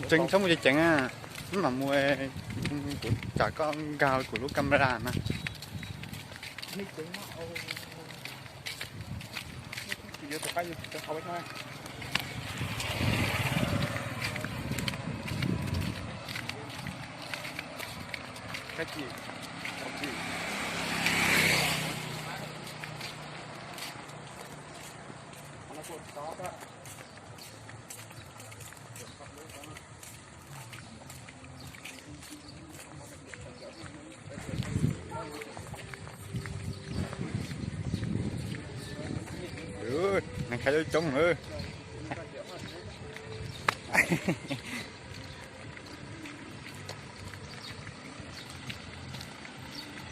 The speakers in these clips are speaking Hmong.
Tseev txhob mus ceev ceev, wb mam mus, kuv tsam koj nkag kuv lub camera na. Neeg khav coob coob.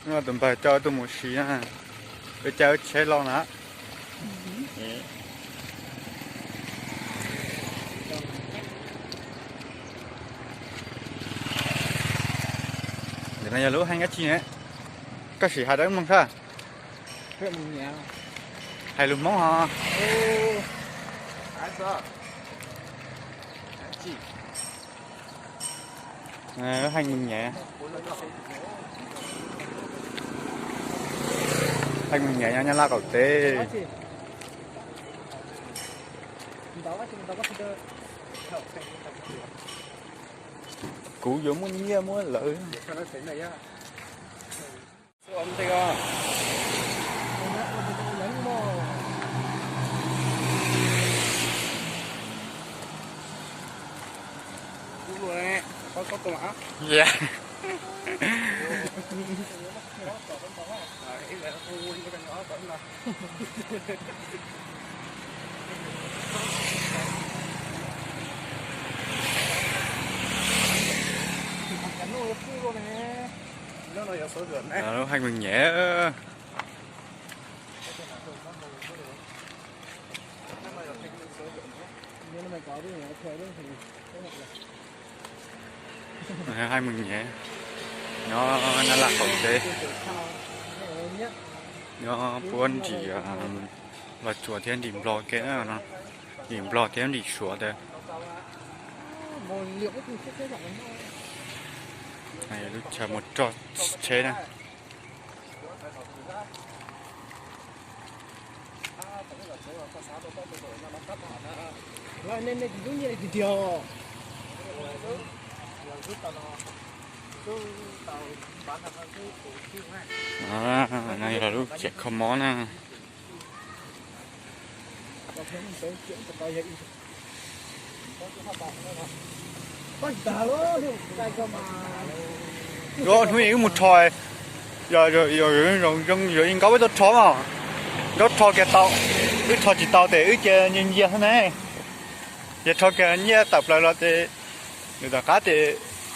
Tus npawg coj tuaj mus si na, wb caij wb tsheb los na. Ntawm no yog lub hais dab tsi ne? Koj sim hais rau wb mloog sab. Hais lus Hmoob hos. Hais Mws Nyem, Hais Mws Nyem nyob Nyab Laj qaum teb. Kuv yuav muaj nyiaj muab lawv. Lub Hais Mws Nyem. Hais Mws Nyem nyob Nyab Laj qaum teb, nyob puab nrim Los Tsuas thiab nrim Nplog ke, nrim Nplog thiab nrim Suav ntawd. Lub chaw mus rog tsheb na. No yog lub ciam kho mob na. Hnub ib wb mus rho, yog zoo zoo yuav ib nkaub wb tuaj rho mas, nkaub rho kiag tau, wb rho tsis tau tes wb cia nciaj nciaj xwb ne. Ces rho kiag nyiaj tawm plaws los ces nws tom qab ces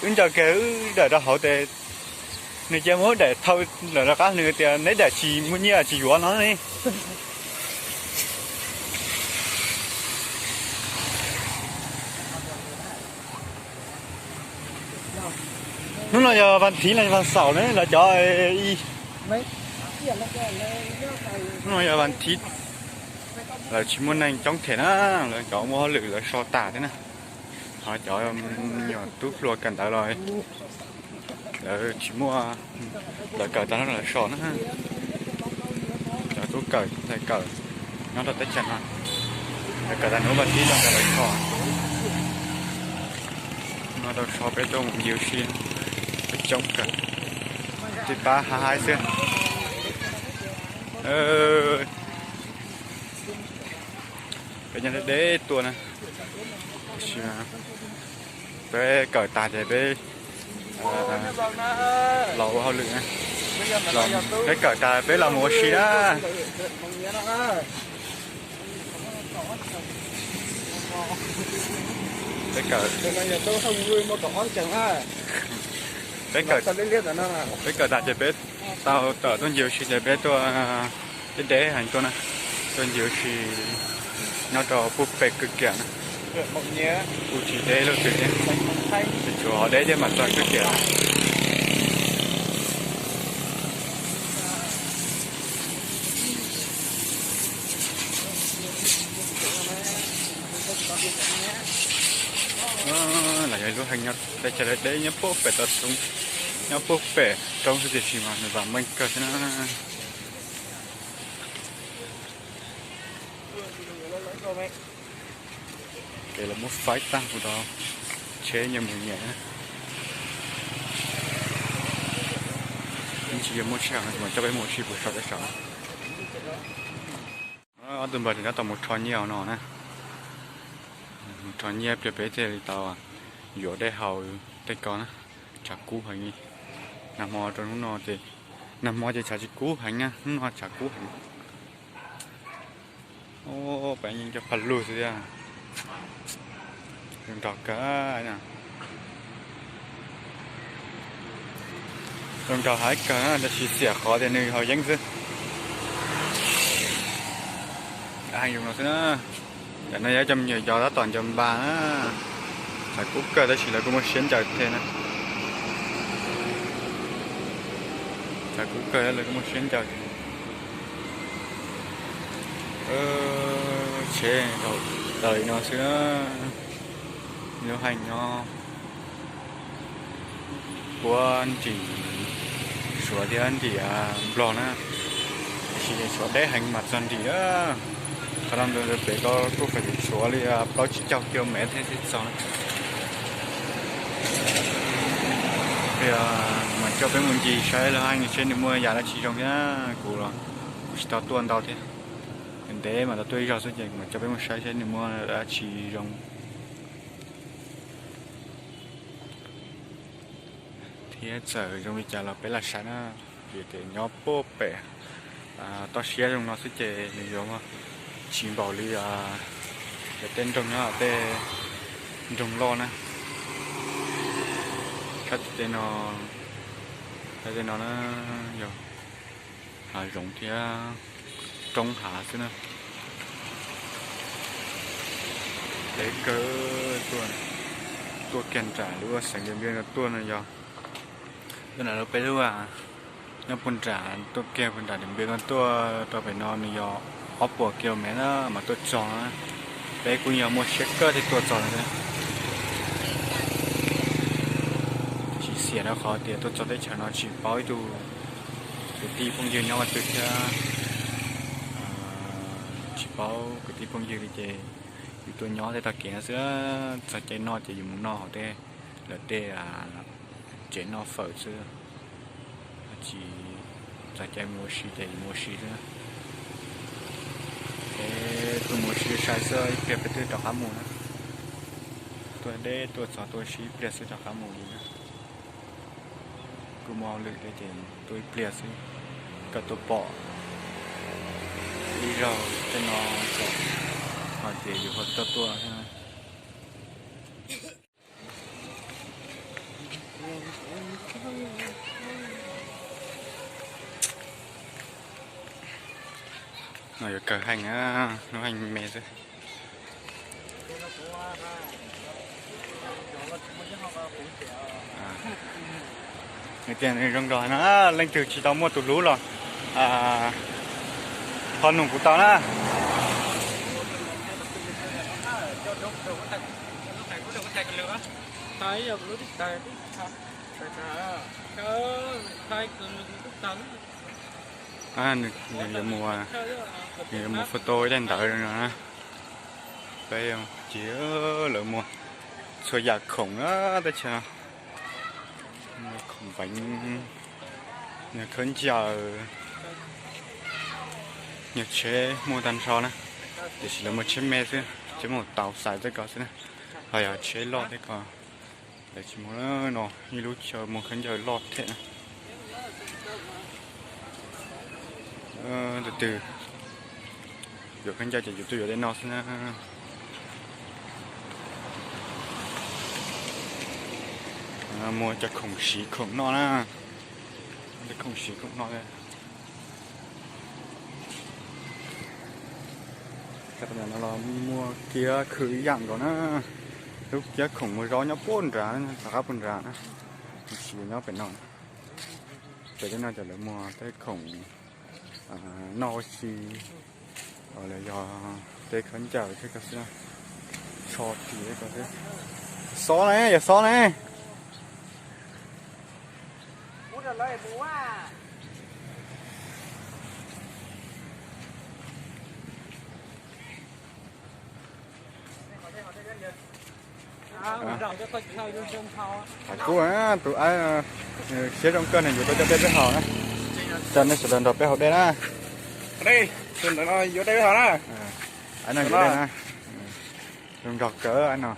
wb ncaws kiag wb daim rau hauv ces nws cia muab daim thau lawm rov qab, nws tias neb daim tsis muaj nyiaj tsis yuav no ne. Hnub no yog vas thiv los yog vas xaum ne lawv cov? Hnub no yog vas thiv, lawv tsis muaj neeg coob them na, lawv cov muaj hauj lwm lawv so tas thiab na. Ho cov me nyuam tub hluas kawm ntawv los lawv tsis muaj, lawv kawm tag lawv so na. Cov tub kawm ntxhais kawm nyob rau teb chaws no, lawv kawm tag hnub vas thiv los lawv so. No tau so peb tuaj mus ncig ua si, peb coob kawg, tib pab haib haib xwb. Peb nyob deb deb tuaj na, tab sis peb kawm tag ces peb los ua hauj lwm na. Peb kawm tag peb los mus ua si na. Peb kawm, peb kawm tag ces peb tau tawm tuaj ncig ua si ces peb tuaj deb deb heev tuaj na, tuaj ncig ua si nyob rau puag pem kwj kiam na. Kuj tsis deb luaj twg thiab, tsuas ho deb thiab mas txog kwj kiam. Los yog lub heev nyob teb chaws deb nyob puag pem toj roob, nyob puag pem roob xwb tiam sis mas nws vam meej kawg thiab na. Ces lawv muab faib tag kuv rau tsheb nyias mus nyias na. Ib ntsis yog muaj sij hawm no mas coj peb mus ua si puag saum tej saud. Ob tug npawg ces tab tom mus rho nyiaj no na. Mus rho nyiaj pliag peb thiaj li tau yuav dej haus tej ko na. Tshav kub heev li. Nag hmo rau hnub no ces, nag hmo ces tshav tsis kub heev na, hnub no tshav kub heev. Peb yeej coj pha lug xwb thiab. Zoo nraug kawg, zoo nraug heev kawg tab sis xiam qhov tias nws haus yeeb xwb. Heev zoo no xwb na. Tam no yog cov me nyuam yos tab tom ncaws npas na. Tshav kub kawg tab sis lawv kuj muaj siab ncaws thiab na. Tshav kub kawg lawv kuj muaj siab ncaws thiab. Tsheb tau li no xwb na. Lub heev nyob puag nrim Suav thiab nrim Nplog na. Tiam sis Suav deb heev mas txog nrim. Qhov no ntawd pem ko kuj feem Suav li plaub tsib caug kis lus mev thiaj txog. Mas coj peb mus ncig saib lub heev seb nws muaj yam dab tsi zoo thiab. Kuv los kuv tsis tau tuaj ntau thiab, ntev mas tau tuaj ib zaug xwb ces mas coj peb mus saib seb nws muaj dab tsi zoo. Thiab txawm zoo li cas los peb lam saib na, vim tias nyob puag pem toj siab zoo no xwb ces nws yuav tsis npaum li tej nroog nyob tej nroog loj na. Sab tim tej no, sab tej no na yog hav zoov thiab roob hav xwb na. Deb kawg tuaj, tuaj kiag nram lub xeev Điện Biên no tuaj no yog tuaj nram lub peb lub nyob puag nram, tuaj kiag puag nram Điện Biên no tuaj rau pem no nws yog ob puas kis lus mev na mas tuaj txog na. Peb kuj yog muaj siab kawg thiaj tuaj txog no. Tsis xiam rau qhov tias tuaj txog teb chaws no tsis paub ib tug kwv tij phooj ywg nyob qhov twg thiab. Tsis paub kwv tij phooj ywg li ces yus tuaj nyob tej tog kev no xwb. Txog caij noj ces yus mus noj hauv tej, lawv tej tsev noj fawm xwb. Tsis txog caij mus ua si ces yus mus ua si xwb. Ces tuaj mus ua si sai xwb, ib pliag peb twb rov qab mus na. Tuaj deb tuaj txog tuaj ua si ib pliag xwb rov qab mus li na. Kuj muaj hauj lwm thiab ces tuaj ib pliag xwb, koj tuaj pom ib zaug tej no hais tias yus ho tuaj tuaj thiab. No yuav kawg heev na, lub heev me xwb. Nws tias nws zoo nraug no, leej twg tsis tau muaj tus hlub los ho nug kuv tau na. Nws yuav mus, nws yuav mus photo ib daim ntawv no na. Peb ces lawv muag txhua yam khoom na, teb chaws no muag khoom veev, muag khaub ncaws, muag tsheb, muaj tag nrho na. Tiam sis lawv muag tsheb me xwb, tsheb muag tau xais tej ko xwb na. Ho yog tsheb loj tej ko lawv tsis muag no, ib lub chaw muag khaub ncaws loj thiab na. Tus twg yuav khaub ncaws ces yus tuaj yuav tej no xwb na. Muag cov khoom siv khoom noj na, cov khoom siv khoom noj. Cov no los muag kiab khw ib yam nkaus na. Lub kiab khoom muag zaub nyob puag nrad, rov qab puag nrad na. Siv nyob pem no. Pem tej no ces lawv muag tej khoom noj ua si, los yog tej khaub ncaws tej ko xwb na. Tso ris ko xwb. Xob ne, yog xob ne. Hais kub na, tus aib siab zoo kawg nws yuav tau coj dej peb haus na. Coj nej sawv daws nrog peb haus dej na. Aib no yuav dej na. Zoo nraug kawg aib no.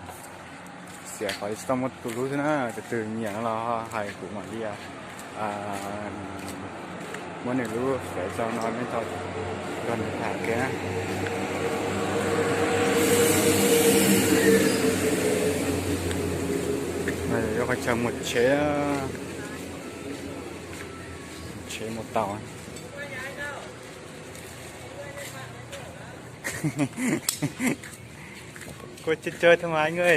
Xiam qhov tsis tau muaj tus hlub xwb na, tus twg nyiam no los hais kuv mam li muab nws lub Facebook no nej tau nrog nws tham kiag na. Yuav qhov chaw mus tsheb, tsheb mus tau. Kua cia caw tha mas ib nqe.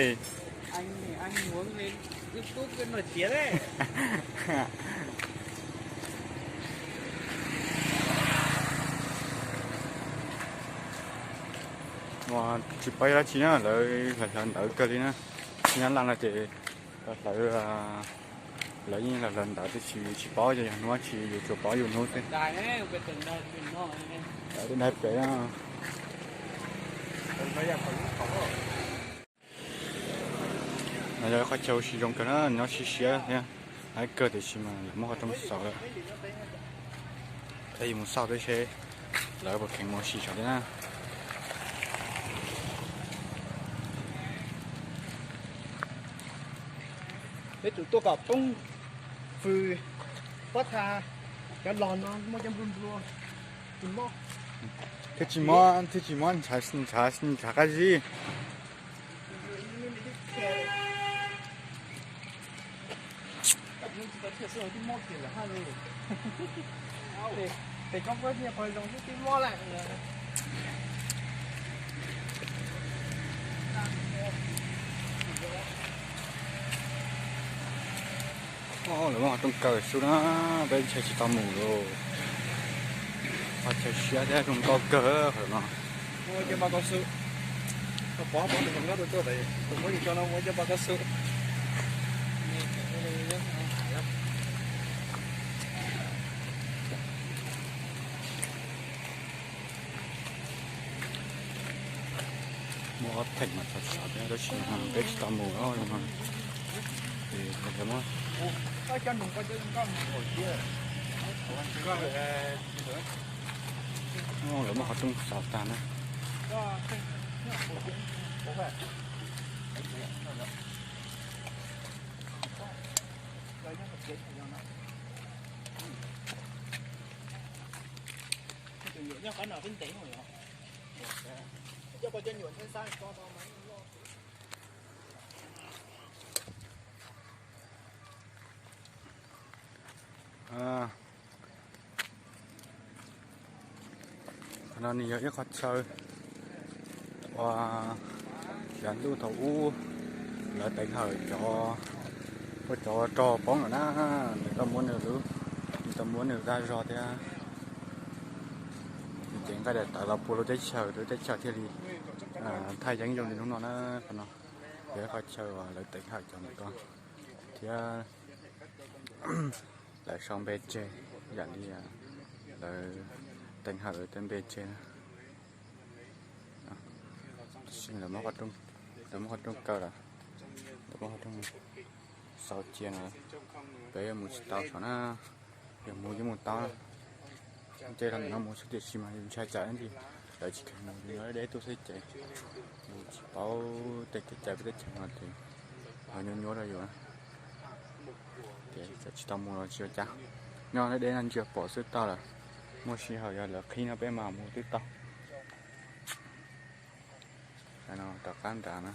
Tsis paub dab tsi na, lawv hlawv hlawv ntawv kawg li na. Nyab Laj no ces hlawv, lawv yeej hlawv hlawv ntawv tiam sis tsis paub ces yog hnub tsis yus tsuas paub yus hnub xwb. Ntawv dai pem. No yog qhov chaw ua si zoo kawg na, nyob siab siab thiab, haib kawg tiam sis mas lawv muab qhov rooj xauv lawm. Peb yuav mus xauj peb seb lawv puas kheev mus ua si saum thiab na. Peb tus tuaj kom poob fws, pob txha, cov los no muaj cov nplua nplua, tsis mob. Thiab tsis mob, thiab tsis mob ntshav, ntshav qab zib. Lawv muab qhov rooj kaw xwb na, peb ntshe tsis tau mus lawm. Qhov chaw siab thiab zoo nkauj kawg qhov no. Muaj ob theem mas txog txog thiab tab sis peb tsis tau mus os. Lawv muab qhov rooj xauv tag na. Qhov no nws yog ib qhov chaw uas yav ntuj thaum ub lawv teev hawm cov, ua cov rog poob lawm na, nws tau muab nws lub, nws tau muab nws dag zog thiab. Nws ceev nqaij daim tawv los puag lub teb chaws, lub teb chaws thiaj li thaj yeeb zoo li hnub no na. Qhov no yog ib qhov chaw uas lawv teev hawm cov ntawm ko thiab. Lawv sau npe tseg, yam li lawv teev hawm lawv tej npe tseg na. Lawv muab qhov rooj, lawv muab qhov rooj kaw lawm, lawv muab qhov rooj xauv cia no, peb yuav mus tsis tau saum na. Yog mus yeej mus tau na, tej no mus xwb tiam sis mas yus ntshai tsam ib ntsis lawv tsis kheev mus, yus nyob deb deb tuaj xwb ces yus tsis paub tej kev cai peb teb chaws no ces ho nyuaj nyuaj rau yus na. Ces txawm tsis tau mus los tsis ua cas, nyob deb deb no ntsia pom xwb tau lawm. Muaj sij hawm yog lawv qhib no peb mam mus twb tau. Rov qab nrad na.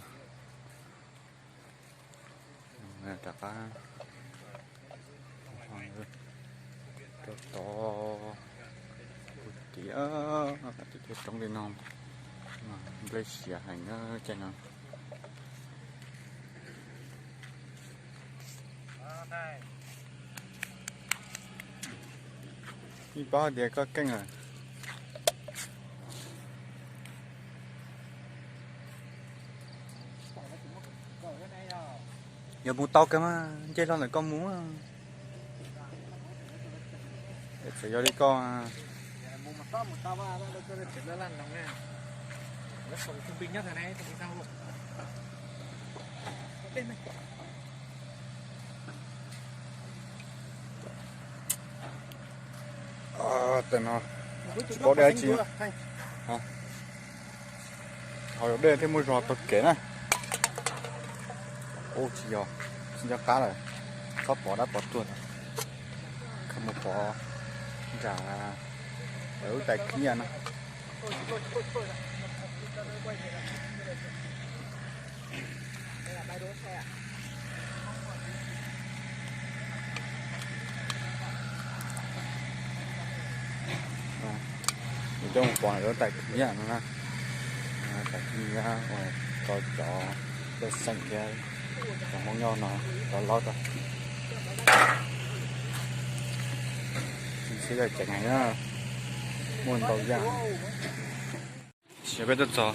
Rov qab rau tod, puag tim, tim tej roob li no, nplej siav heev na caij no. Ib paub tias koj keej lawm. Yog mus tau kawg mas nce hlo ntawm koj mus. Txawm yog li koj. Tam no tsis paub dej tsi. Ho dej thiab muaj zog taug kev na. Ub, tsis yog, tsis nco qab lawm. Txhob pov dab pov tuag, kha mus pov nram lub tais khib nyiaj no. Coj mus pov lub tais khib nyiaj no na. Tais khib nyiaj uas rau cov pej xeem thiab cov Hmoob nyob no, cov laus rau. Xib lawm ceev heev na, muaj ntau yam. Ces peb tuaj txog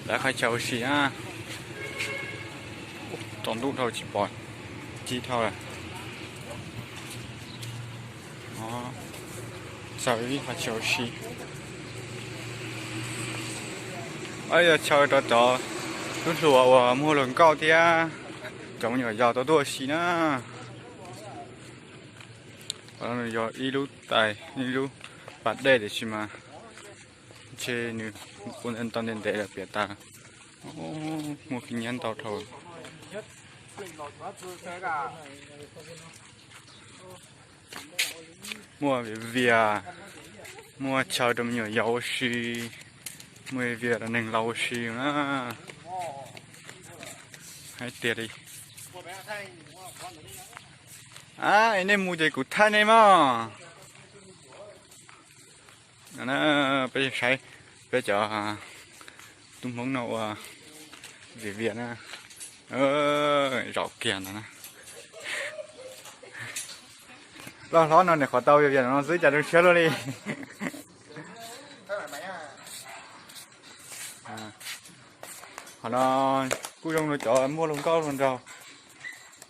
lawv qhov chaw ua si na. Tsaus ntuj dhau tsis pom ci dhau lawm. Txawm ib qhov chaw ua si. Yog chaw rau cov tub hluas uas muaj hluas nkauj thiab cov me nyuam yaus tau tuaj ua si na. Yog ib lub tais, ib lub pas dej tiam sis mas ntshe nws ua ntau ntev ntev lawm piam tas. Muaj khib nyiab ntau dhau. Muaj vias vias, muaj chaw rau me nyuam yaus ua si, muaj vias rau neeg laus ua si na. Hais tias li. Nej mus ces kuv thaij nej mog. Peb saib peb cov tub Hmoob no ua vias vias na, zaum kiag ntawd na. Loj hlob no niam qhuav tau vias vias no xwb cas zoo siab luaj li. Qhov no kuj zoo rau cov muaj hluas nkauj hluas nraug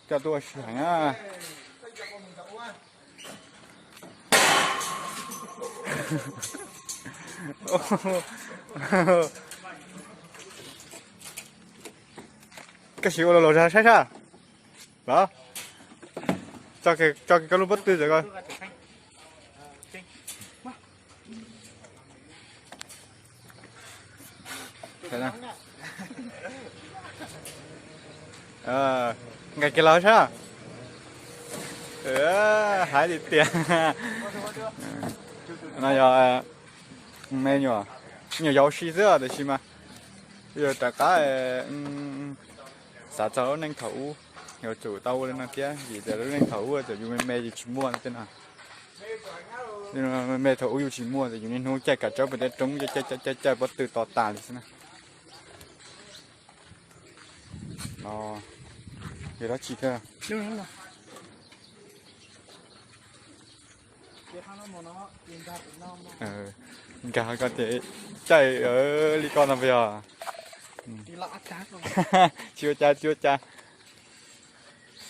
coj tuaj ua si heev na. Koj siv ua los los saib sab los, tso kiag koj lub pob tw txawm ko. Nqis kiag los saib. Hais tiag tiag. No yog me nyuam, me nyuam yaus si xwb tiam sis mas yus rov qab xav txog lub neej thaum ub, yuav tsum tau ua li no thiab vim tias lub neej thaum ub txawm yus me me yus tsis muaj tej no. Me me thaum ub yus tsis muaj ces yus niaj hnub caij kav tsawb puag tej roob caij caij caij pob tw to tas li xwb na. No yog dab tsi thiab? Nkag koj ces caij li koj no puas yog? Tsis ua cas, tsis ua cas.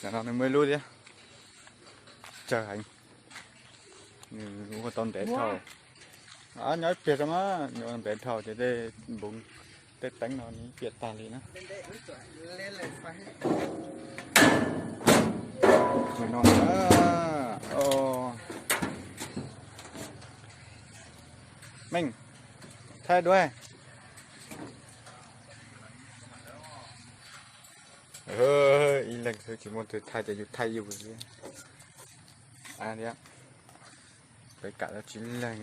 Tam no nws muaj ib lub thiab. Tsawg heev. Nws ua tau ntev dhau. Nyob ib pliag rau mas nws ua ntev dhau ces tej npoov tej teeb no nws piam tag li na. Meej, thaij duab. Ib leeg xwb tsis muaj tus thaij ces yus thaij yus xwb. Peb kam tau tsib leeg.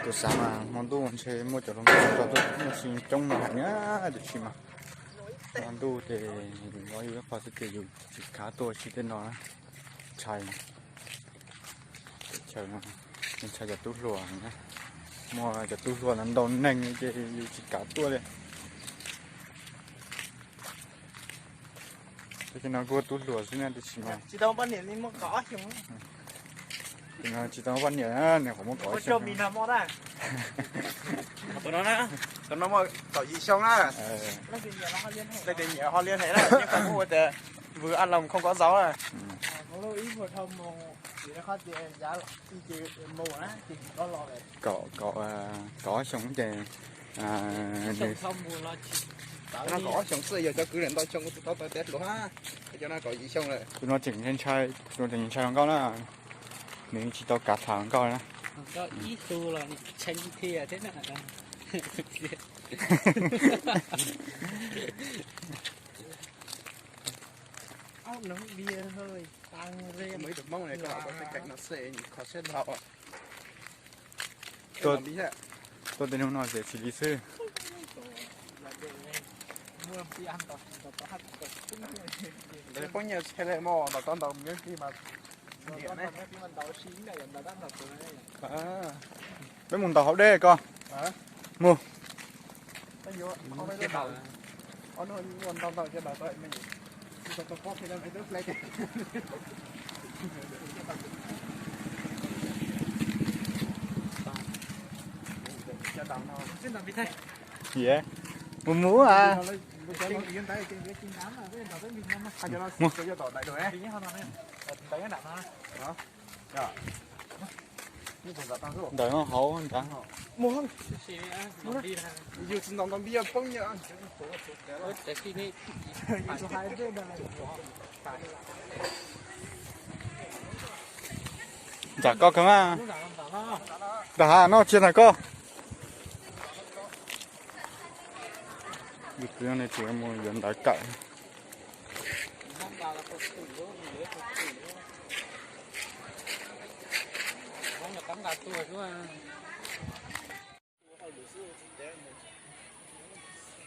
Kuv xav mas hmo ntuj ntshe muaj cov hluas nkauj tso tuaj muaj si coob no heev na, tiam sis mas hmo ntuj ces yus nyob yus ib qho xwb ces yus tsis kav tuaj si tej no na. Ntshai, ntshai cov tub hluas, muaj cov tub hluas no ntau neeg ces yus tsis kav tuaj li. Tej no kuj tub hluas xwb na tiam sis mas Tsis tau poj niam na, nws qhov muaj kaum xyoo. Tam no muaj kaum yim xyoo na. Leej twg nyiam ho liên hệ na, yeej qhov muaj tias Vwm A Loos không có dấu na. Kaum, kaum ob xyoo ces nws, kaum ob xyoo xwb, yog cov kwv lam ntau xyoo kuv tsis tau tawm teb hluas hab, cov no kaum yim xyoo lawm. Tus no tseem ntshai, tus no tseem ntshai hluas nkauj na, nws tsis tau kav tham hluas nkauj na. Tuaj tej hnub no ces tsis li xwb. Poob nyiaj tshaj le mog, ntaus tau ntaus miv kis mas. Peb mus ntaus hauv deb ko. Mus. Mus mus a. Ntawm no hauv ntawd. Ntawm koj kawg mas. Ntawm hav no tsis ntawm koj. Yus kwv no tseem mus yuav ntawv kawm.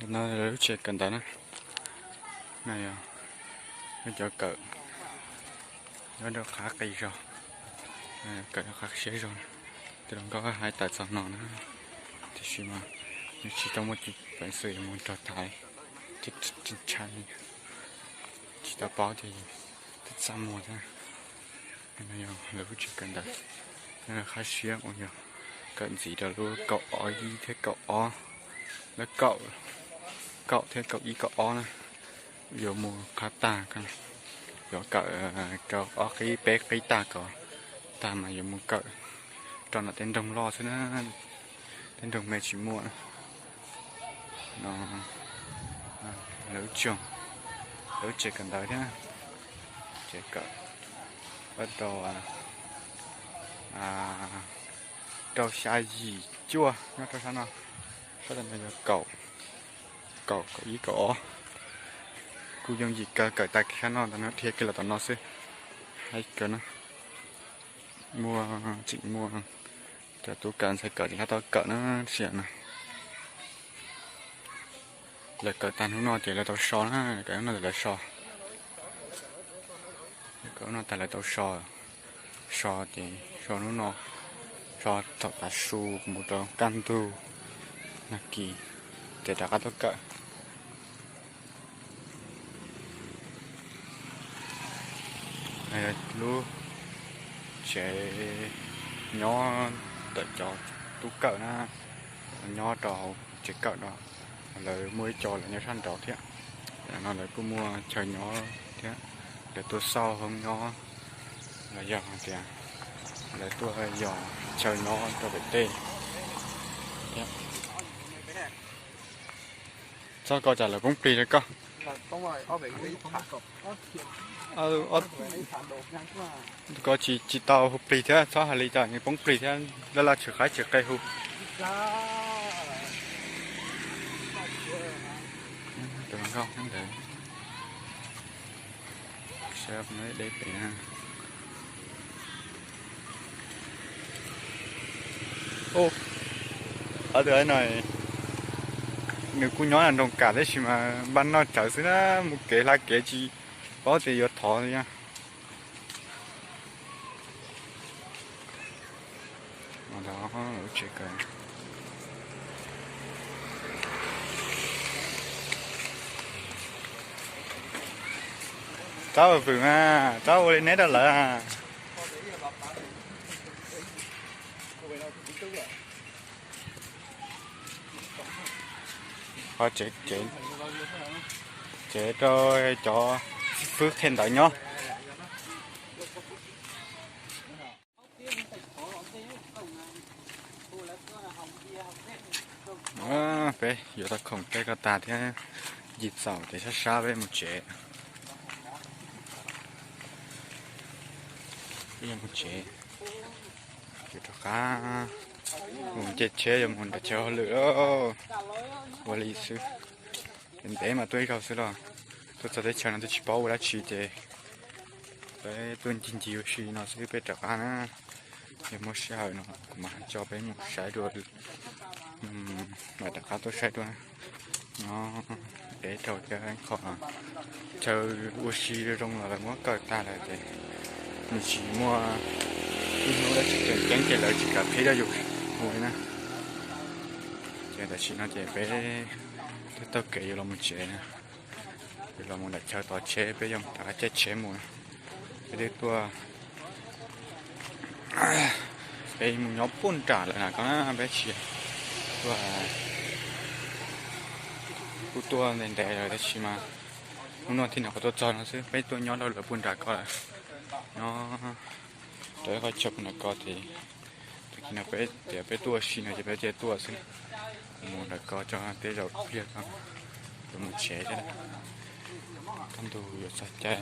No lub tsev kawm ntawv na, no yog lub cov kawm nyob rau qab qis zog, kawm rau qab siab zog. Tus hluas nkauj hais tawm txog no na, tiam sis mas nws tsis tau muaj peev xwm yuav mus nrog thaiv, ntshai, tsis tau paub tias twb txaj muag thiab. No yog lawv lub tsev kawm ntawv, qab siab uas yog kawm ntxiv rau lub kaum ob ib thiab kaum ob, lab kaum, kaum thiab kaum ib kaum ob na, yuav mus qhab tag, yuav kawm rau ob qib peb qib tag ko, tag mas yuav mus kawm rau nram tej nroog loj xwb na, tej nroog me tsis muaj. No lawv lub tsev kawm ntawv thiab, tsev kawm rau, rau xya yim cuaj nyob rau sab no, sab no yog kaum, kaum, kaum ib kaum ob. Kuj yooj yim kawg, kawm tag kiag sab no ntawd no dhia kiag los tom no xwb. Haib kawg na, muaj, tseem muaj cov tub kawm ntxhais kawm tseem tab tom kawm na, tab sis no lawv kawm tag hnub no ces lawv tau so na, kawm hnub no ces lawv so, kawm hnub no tag lawv tau so, so ces so hnub no, so thaum tav su mus rau kaj ntug nag kis ces rov qab tuaj kawm. Lub tsev nyob ntawm cov tub kawm na, nyob rau hauv tsev kawm no, lawv muaj ib co lawv nyob sab nraud thiab. No lawv kuj muaj chaw nyob thiab, lawv tuaj xauj hoob nyob los yog hais tias lawv tuaj yos chaw nyob rau pem tej thiab. Txhob koj tsam lawv poob plig rau koj. Koj tsis, tsis tau hu plig thiab, txhob hais li cas nws poob plig thiab, laj laj tsis qaib tsis qe hu. Tus hluas nkauj ntawd, deb pem na. Tus no nws kuj nyob nram nroog Kam tab sis mas npaj noj tsawv xwb na, mus kev hla kev tsis paub tias yuav thov li. Rab vwm mas, rab ua li neb rau lawv. Qhov tsev, tsev rau cov fwb qhia ntawv nyob. Peb yuav tau khoom tej ko tas thiab, ncig txaus ces sab sab peb mus tsev. Peb yuav mus tsev, yuav rov qab mus nce tsheb yuav mus nram chaw hauj lwm lauj. Ua li xwb, ntev mas tuaj ib zaug xwb los tuaj txog teb chaws no twb tsis paub ua dab tsi ces peb tuaj ncig ncig ua si no xwb peb rov qab na. Yog muaj sij hawm no kuv mam tso peb mus saib dua, mam rov qab tuaj saib dua. No, deb dhau thiab qhov chaw ua si zoo los lawv muab kaw tag lawm ces nws tsis muaj ib hnub dab tsi tseem ceeb ces lawv tsis kam qhib rau yus mus li na. Ces tam sim no ces peb twb taug kev yuav los mus tsev na. Yuav los mus nram chaw tov tsheb peb yuav rov qab caij tsheb mus. Peb twb tuaj, peb mus nyob puag nram lawm na ko na, peb tsis tuaj, kuj tuaj ntev ntev lawm tab sis mas hnub no thiaj nyuam qhuav tuaj txog no xwb, peb tuaj nyob rau lawv puag nram ko lawm. Nyob rau ib qhov chaw puag nram ko ces tag kis no peb tias peb tuaj ua si no ces peb cia tuaj xwb. Mus nram ko tso tej zaum ib pliag ko yuav mus tsev thiab. Kaj ntug yuav txog caij,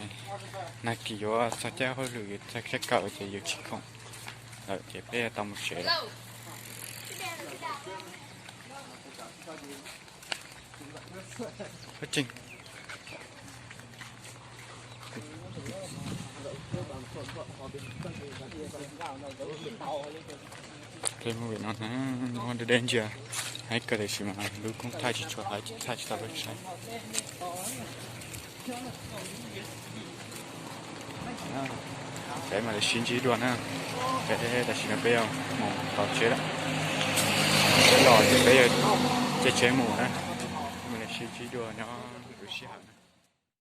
nag kis yuav txog caij hauj lwm, yuav txog caij kawm ces yuav tsis khoom lawm ces peb tau mus tsev lawm. Peb mus vim no na, muaj deb deb ntsia, haib kawg tiam sis mas lub koob thaij tsis tshua haib, thaij tsis tau peb saib. Peb mam li sib ntsib dua na. Peb tam sim no peb yuav mus tov tsheb lawm. Peb los ces peb yuav caij tsheb mus na. Mam li sib ntsib dua nyob lwm lub sij hawm.